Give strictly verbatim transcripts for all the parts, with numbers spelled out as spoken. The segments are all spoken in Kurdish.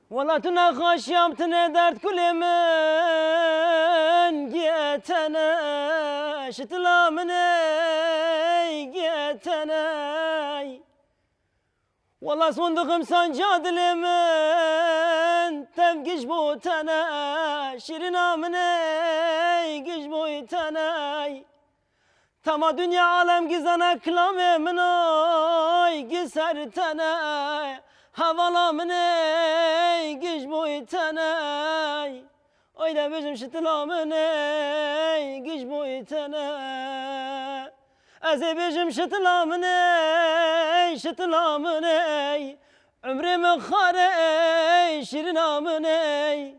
Wela tu nexweşiyam, tu ne derd kulê min, giye te ne, şitila min ey, giye te ne. Wela son dixim sanca dilê min, tev giş bo te ne, şirina min ey, giş bo te ne. Tema dinya alem gizana kilamê min oy, giz her tene, hevala min ey, giz boy tene. Oy de bêjim şitila min ey, giz boy tene. Ez ê bêjim şitila min ey, şitila min ey. Umrê min xare ey, şirina min ey.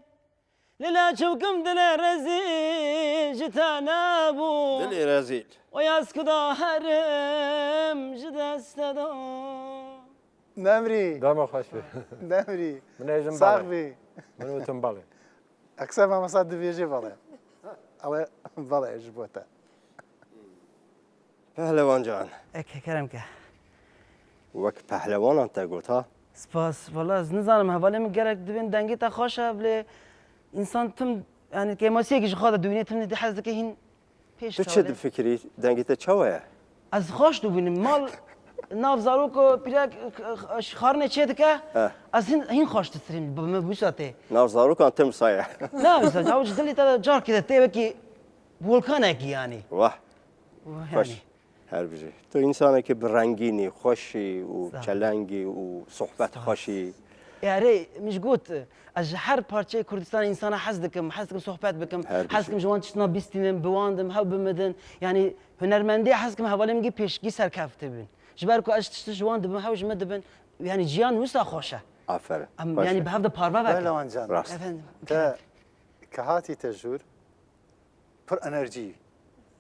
Lila çewkim dilê rezîl ji te nebû. Dilê rezîl. O yaz ku da herim ji dest te da. Nemrî. Dema xweş be. Nemrî. Min êjin Sax balê. Bî. Min û tim balê. Ekser mamesa dibêjê balê. Ew ê balê ji bo te. Pehlewan can. Eke kerem ke. Wek pehlewanan te got ha. Spas. Wala ez nizanim, hevalê min gerek dibên dengê te xweş e, bilê însan tim, yani kêmasiyekî ji xwe de dibîne, tim dê hez dike hîn pêş Tu çi difikirî? Dengê te çawa ye? Ez xweş dibînim. Mal nav zarok û pîrek xarinê çê dike. He. Ez hîn, hîn xweş disirîm bi min wisa tê. Nav zarokan tim saye. Ne wisa, ew ji dilê te de carkê de tê wekî volkanekî yani. Wah. Wah, Xweş. Yani. Her bijî. Tu însanekî bi rengîn î, xweş î û Sağ ol. Çeleng î û sohbet Sağ ol. Xweş î. E, erê, min ji got, ez ji her parçeyê Kurdistanê însana hez dikim, hez dikim sohbet bikim, Her hez bijî. Dikim ji wan tiştina bîstînim, bi wan dim, hew bimidin. Yani hunermendiyê hez dikim hevalê min gî pêşgî serkefte bin. Ji ber ku ez tişt ji wan dibim, hew ji min dibin. Yani jiyan wisa xweş e. Aferin. Em, Xweş yani e. Bi hev de parve vekin. Pehlewan can. Rast. Efendim. Te ke hatî te jûr, pir enerjî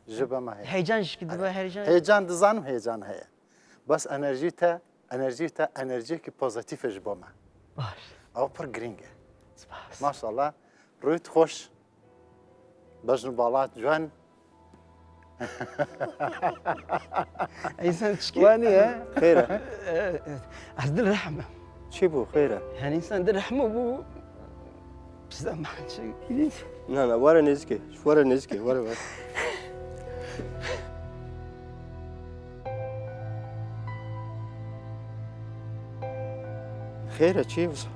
ji be me heye. Heyecan jî dibe, Erê. Heyecan. Heyecan dizanim heyecan heye. Bes enerjî te, enerjî te, enerjiyekî pozîtîf e ji bo me. Baş. Ew pir girîng e. Spas. Maşallah. Rûyt xweş. Bejn û balat cuen. Însan çikê? Waniye. Xêr e. Ez dil rehme. Çi bû, xêr e? Yani însan dil rehme bû. Pizza ma çi? Na, na, were nêzikê. Were nêzikê, were, were. Xêr e, çi ye wisa?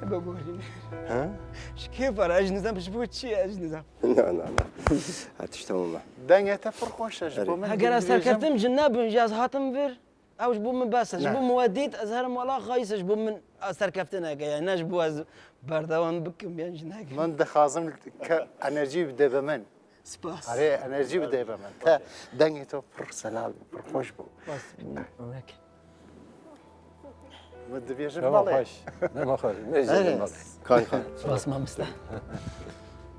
Baborî. Ha? Ji kê para, ez nizam, ji bo çi, ez nizam. Na, na, na. Her tişt temam e. Dengê te pir xweş e, ji Erê. Bo min Heger ez dibêjim. Serkeftim ji nebin, ji ez hatim vir. Ew ji bo min bes e. Ji Ne. Bo min we dît, ez herim wela xayis e, ji bo min a serkeftineke ye. Ne ji bo ez berdewam bikim, yan ji nekim. Min dixwazim ke enerjî bide be min. Spas. Erê, enerjî bide be min. Te dengê to pir selal bû, pir xweş bû. Spas. Wek. Min dibêjin Nema balê. Xweş. Nema xweş. Mejî Evet. Balê. Kan, kan. Spas mamoste.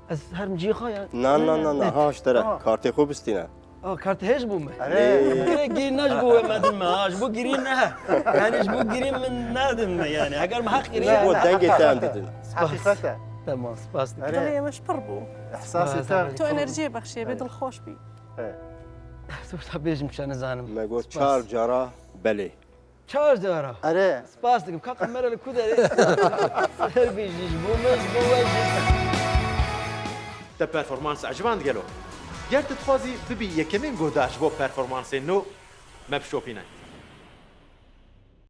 Ez herim cî xwe ya. Na, na, na, na. Ha, ji te re. Tamam. Kartê xwe bistîne. A, kart hêj bû me. Erê. Ê. Girê gî ne ji bo we me din me, ha, ji bo girî ne. Yani ji bo girî min ne din me yani. Eger me heq girî Ji bo ne. Dengê te em didin. Spas. Heqîqet e. Tamam, spas dikim. Erê. Dilê min ji pir bû. Ehsasê Spas, te. Erê. Tu enerjiyê bexşiyê, bê dilxweş bî. He. Tu ta bêjim çi nizanim. Me got Spas. Çar cara belê. Çar cara. Erê. Spas dikim. Ka kamera li ku derê? Ser bêjî ji bo me, ji bo we jî. Te performans eciband gelo? Ger tu dixwazî bibî yekemîn guhdar ji bo performansên nû, me bişopîne.